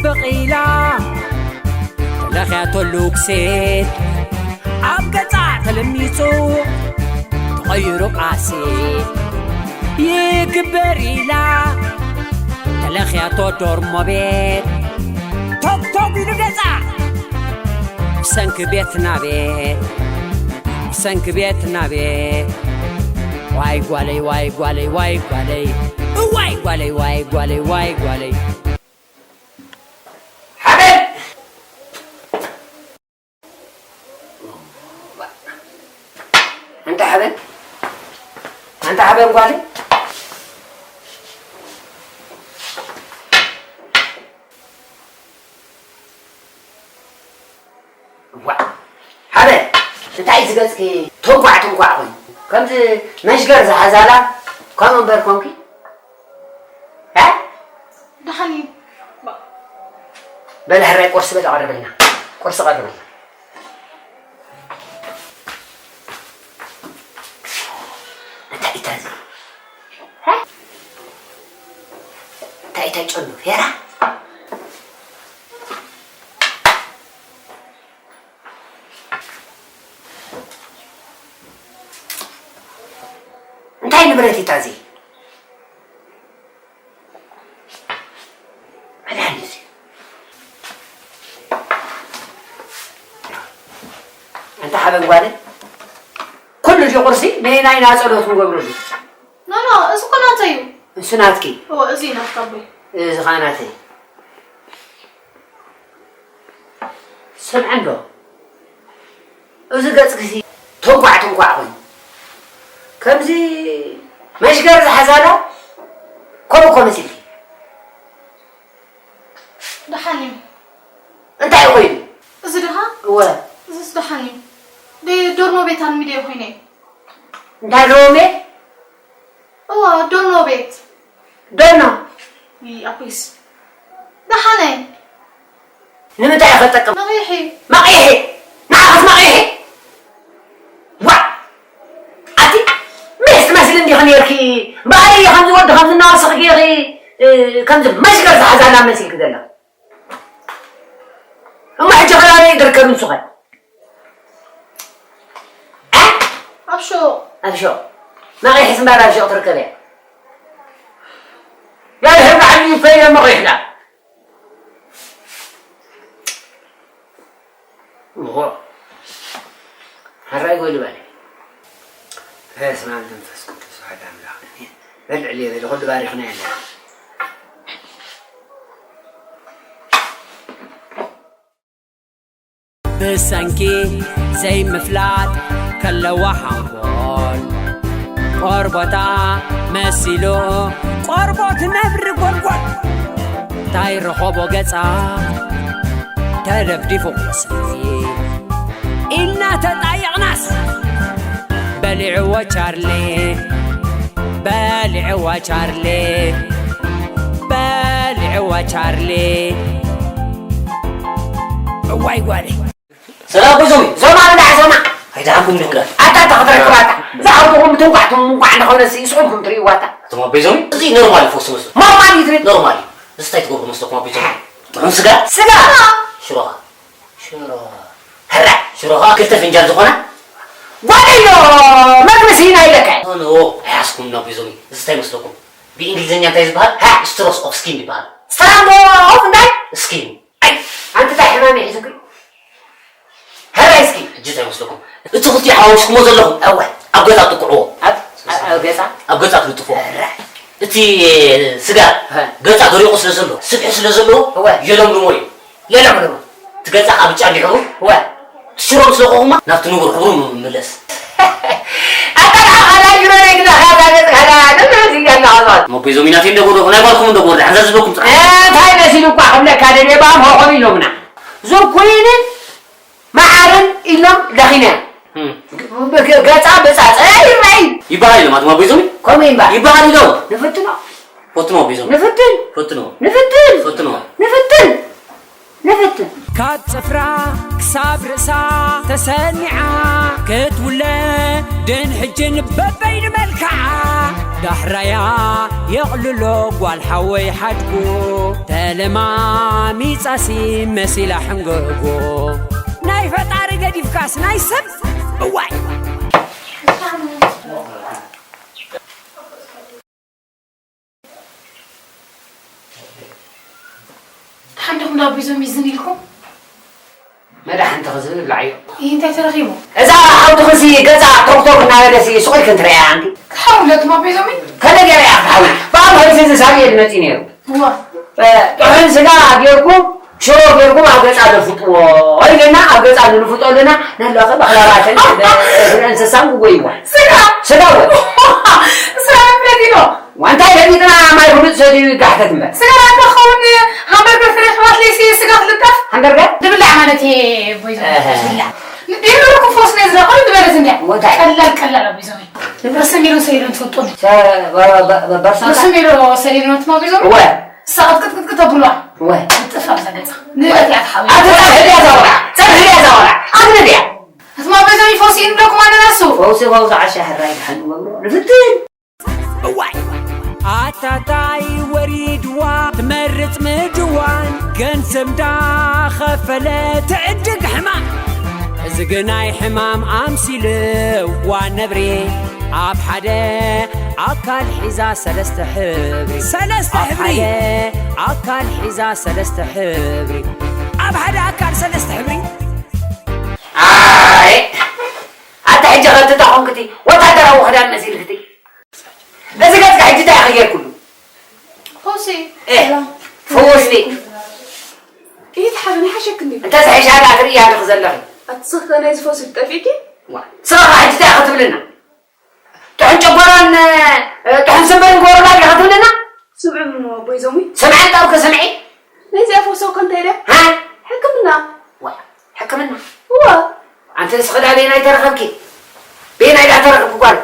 ብቕ ኢላ ተለኽያቶ ሉክሴ ኣብ ገጻ ተለሚጹ ተቐይሩ ቃሴ ይግበር ኢላ ተለኽያቶ ዶርሞ ቤት ቶግ ቶግ ኢሉ ገጻ ብሰንኪ ቤትና ቤት ብሰንኪ ቤትና ቤት ዋይ ጓለይ ዋይ ጓለይ ዋይ ጓለይ ዋይ ጓለይ ዋይ ጓለይ ዋይ ጓለይ ሓበን ኣንታ ሓበን ኣንታ ሓበን ጓለይ ዋ ሓበን እንታይ ዝገጽኪ ትንኳዕ ትንኳዕ ኮይኑ ከምዚ መሽገር ዝሓዛላ ከምኡ እምበር ኮንኪ እ? ደሓን እዩ። በል ሕራይ ቁርሲ በል ኣቐርብልና። ቁርሲ ቀርብልና። እንታይ እዩ ታዚ? እ? እንታይ እዩ ታይ ጨኑ? ፌራ? እንታይ ንብረት እዩ ታዚ? መድሃኒት እዩ። ኣንታ ሓበን ጓለይ፣ ኩሉ እዚ ቁርሲ ነየናይ ኢና ጸሎት ንገብረሉ? ኖ፣ ኖ፣ እዚ እኮ ናተይ እዩ። እሱ ናትኪ? እወ፣ እዚ እዩ ናትካ ኣቦይ። እዚ ኸኣ ናተይ። ስምዒ እንዶ፣ እዚ ገጽኪሲ ትንኳዕ ትንኳዕ ኮይኑ፣ ከምዚ መሽገር ዝሓዛላ ከምኡ እኮ መሲልኪ። ደሓን እዩ። እንታይ ኮይኑ? እዚ ድኻ? እወ። እዚስ ደሓን እዩ። ደይ ዶርሞ ቤት ኣልሚደዮ ኮይነ እዩ። እንታይ ዶርሞ ቤት? እወ፣ ዶርሞ ቤት። ዶርኖ? ይይ ኣቤስ። ደሓነ። ንምንታይ እዩ ክጠቅም? መቒሒ። መቒሒ? ንዓኸስ መቒሒ? ዋ! ኣቲ ሜስ ትመስሊ እንዲኺ ነይርኪ። እምበኣር እዩ ከምዚ ወዲ ከምዚ እናወሰኽኪ ኢኺ፣ እ፣ ከምዚ መሽገር ዝሓዛና መሲልኪ ዘላ። እሞ ሕጂ ኸ ኣበይ ትርከብ ንሱ ኸ? እ? ኣብ ሹቕ። ኣብ ሹቕ። መቒሒ እምበኣር ኣብ ሹቕ ትርከብ እያ። ያ ድሕሪ ባዕሉ ይፈይደ መቒሕና። እሞ ሕራይ ጎይሉ በለ። በስመ ኣብ መንፈስ ቅዱስ ኣሐዱ ኣምላኽ ኣሜን። በል ዕልዮ በል፣ ኩሉ ባሪኽና ኣለና። ብሰንኪ ዘይምፍላጥ ከለዋ ሓንጎል ቆርቦታ መሲሉ ቆርቦት ነብሪ ጎልጎል እንታይ ረኸቦ ገጻ ተደፍዲፉ ቁስሊ ኢልና ተጣየቕናስ በሊዕዎ ቻርሊ በሊዕዎ ቻርሊ በሊዕዎ ቻርሊ እዋይ ጓለይ ሰላም ኣቦይ ዞሚ። ዞማ ንዳዕ ዞማ። ኣይደሓንኩም ድንጋል። ኣታ ተኽትረክባታ። ዝዓርኩኹም ትንኳዕ ትንኳዕ እንዳኾነሲ ስቑምኩም ትርእይዋታ። ኣቶም ኣቦይ ዞሚ፣ እዚ ኖርማል እዩ ፈውሲ መስሎ። ኖርማል እዩ ትብል። ኖርማል እዩ። እዚ እንታይ ትገብሩ መስለኩም ኣቦይ ዞሚ? ጥዑም ስጋ? ስጋ። ሽሮኻ? ሽሮ። ሕራይ። ሽሮኻ ክልተ ፍንጃል ዝኾና? ጓደዮ መግቢ ስኢና ኢለካ። ኖ፣ ኖ፣ ኣይሓዝኩም ኣቦይ ዞሚ። እዚ እንታይ መስለኩም? ብእንግሊዝኛ እንታይ ዝበሃል? ሃ? ስትሮስ ኦፍ ስኪን ይበሃል። ስትራንግ ኦፍ እንታይ? ስኪን። ኣይ፣ ኣንቲ እንታይ ሕማም እዩ ሒዙኪ? ሕራይ እስኪ። ሕጂ እንታይ መስለኩም? እቲ ክልቲኡ ሓዋዊስኩሞ ዘለኹም እወ። ኣብ ገጻ ጥቅዕዎ። ኣብ፣ ኣብ፣ ኣብ ገጻ? ኣብ ገጻ ትልጥፎ። ሕራይ። እቲ ስጋ ሃ። ገጻ ደሪቑ ስለ ዘሎ፣ ስብሒ ስለ ዘለዎ፣ እወ። የለምልሞ እዩ። የለምልሞ። እቲ ገጻ ካብ ብጫ እንዲሕብሩ፣ እወ። ሽሮ ምስ ለቐኹማ፣ ናብቲ ንቡር ሕብሩ ምምለስ። ኣታ ደኣ ካልኣይ ሽሮ ናይ ግዛኻ እዛ ገጽካ ደኣ፣ ነብሪ ሒዝካ ኣለኻ ዞት። እሞ ኣቦይ ዞም ኢናተይ እንዶ ጎዶ፣ ናይ ጓልኩም እንዶ ጎዶ፣ ሓንዛ ዝበኩም ጽናሕ። እ፣ እንታይ መሲሉ እኳ ክብለካ ደልየ፣ ባም ሆኾም ኢሎምና። ዙር ኩይንን መዓርን ኢሎም ለኺና። እም። ገ-፣ ገጻ ብጻጸ ይረኣይ። ይበሃል ኢሎም ኣቶም ኣቦይ ዞም? ከምኡ ይበሃል። ይበሃል ኢሎም። ንፍትኖ። ፈትኖ ኣቦይ ዞም። ንፍትን። ፈትኖ። ንፍትን። ፈትኖ። ንፍትን። ንፍትን። ካብ ጽፍራ ክሳብ ርእሳ ተሰኒዓ ክትውለድን ሕጅን በበይኒ መልክዓ ዳሕራያ የቕልሎ ጓል ሓወይ ሓድጉ ተለማሚጻሲ መሲላ ሕንጎጎ ናይ ፈጣሪ ገዲፍካስ ናይ ሰብ እዋይ ሓንድኹም ዳቦ ሒዞም ይዝን ኢልኩም? መዳ ሓንቲ ክዝብል ብላዕዮ ይህ እንታይ ተረኺቡ? እዛ ሓውትኽሲ ገዛ ቶክቶክ እናበለሲ ሱቕ ኢልክን ትረያ ኣንቲ ክሓውለት ማ ሒዞም ከለ ገለ እያ ክትሓዊ ብኣብ ሀይሲ ዝሳብ እየ ዝመፂ ነይሩ ዋ ጥሑን ስጋ ጌርኩም ሽሮ ጌርኩም ኣብ ገፃ ዘፍጥዎ ኢለና ኣብ ገፃ ንልፍጦ ኣለና ነለኸ ባክላባትን እንስሳን ክጎይዋ ስጋ ስጋ ወ ስጋ መፍለጥ ኢሎ ዋንታይ ፈሊጥና ማይ ፍሉጥ ሰትዩ ይጋሕተት እምበር ስጋ ዳቦ ክኸውን ሃምበርገር ፍሬ ክባት ለይሲ ስጋ ክልጠፍ ሃምበርገር ድብላዕ ማለት እየ ቦይዞ እህ። ድብላዕ ንዲሩ ክፎስ ነዚ ዳቆ ድበረዝ እንዲያ ወንታይ? ቀላል ቀላል ቦይዞ በርሰሚሉን ሰሊሉን ትፈልጦ በርሰ በርሰሚሉ ሰሊሉን ትማ ቦይዞ ወ ሳቕጥቅጥቅጥ ተብሏ ወ ጥፋ ዘገጻ ንለት ያትሓዊ ኣቲ ጸርሒ ድያ ዛወራ ጸርሒ ድያ ዛወራ ኣቲ ድያ እትማ ቦይዞ ይፎስ ይንብለኩም ኣነናሱ ፈውሲ ፈውሲ ዓሻ ሕራይ ድሓን ገብሮ ንፍትን እዋይ ኣታታይ ወሪድዋ ትመርጽ ምድዋን ገንዘብ እንዳኸፈለ ትዕድግ ሕማም እዚ ግናይ ሕማም ኣምሲልዋ ነብሪ ኣብ ሓደ ኣካል ሒዛ ሰለስተ ሕብሪ ሰለስተ ኣብ ሕብሪ ሓደ ኣካል ሒዛ ሰለስተ ሕብሪ ኣብ ሓደ ኣካል ሰለስተ ሕብሪ ኣይ ኣታ ሕጂ ከትታ ኮንክቲ ወታደራዊ ክዳን መሲልክቲ እዚ ገጽካ ሕጂ እንታይ ኢኺ ጌርኩሉ ሆሲ እ ፈወስቲ ይትሓበን ይሓሸክኒ እንተ ዝሕሻ ዳ ትርእያ ኣለኺ ዘለኺ ኣትስኽ ናይዚ ፎሲ ጠፊእኪ ስኻ ሕጂ እንታይ ኢኺ ትብልና ጥሑን ጨጓራን ጥሑን ስምበርን ጎረዳ ዲኻ ትብልና ስምዑ ምን ኣቦይ ዞሙይ ስምዐ ጣውከ ስምዒ ናይዚኣ ፎሲ እኮ እንታይ ድያ ሃ ሕክምና ዋ ሕክምና እዋ ኣንቲ ንስኺ ዳ ቤናይ ተረኸብኪ ቤናይ ዳ ተረኸብኪ ጓል